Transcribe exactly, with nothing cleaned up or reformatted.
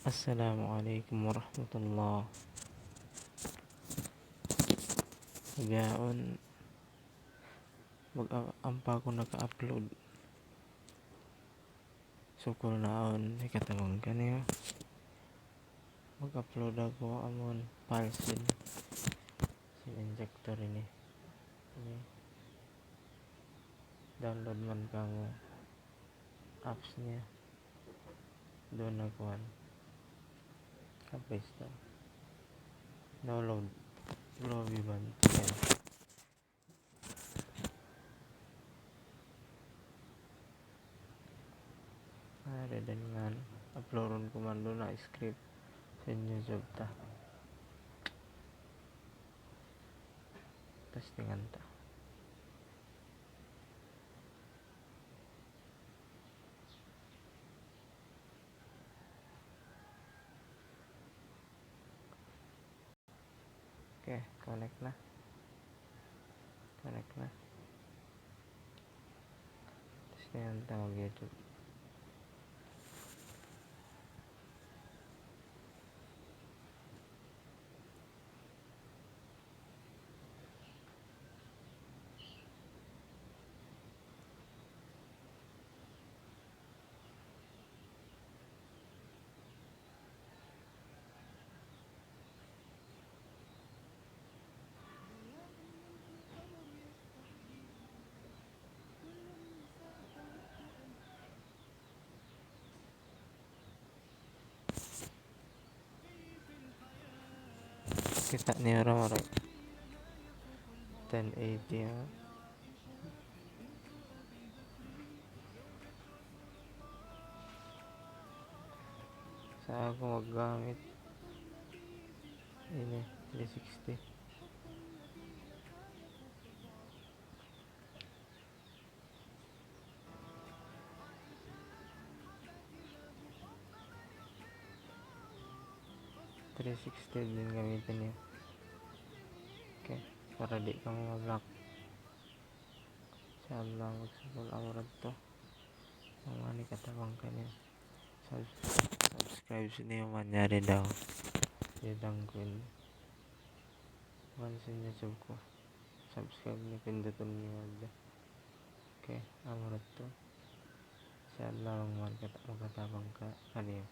Assalamu alaykum warahmatullah. Bihaun, mag-, ampa aku naka-upload. Sukul na awn hikatabang kaniyu. Mag-upload aku amun file sin, sin injector ini. Ini. Download man kamu apps niya. Duun na kuwan. Ha Play Store. Download. Globe Band. Ari dayn ngan, uploadun ku man duun na script sin YouTube ta. Testingan ta. Okay, connect na. Connect na. Testingan ta mag-YouTube. Kita' niyu ra, mari. Ten eighty, ha. Sa' aku maggamit ini, three sixty. Three sixty in gamitin niyu. Okay, para di' kamu ma-block. Insya Allah, magsukul aku ra tu. Bang man hikatabang kaniyu. Subs-, subscribe niyu man, yari daw. Yari daw ku in. Bang man sin YouTube ku. Subscribe niyu, pindutun niyu hadja. Okay, amu ra tu. Insya Allah, bang man hikatabang ka, kaniyu.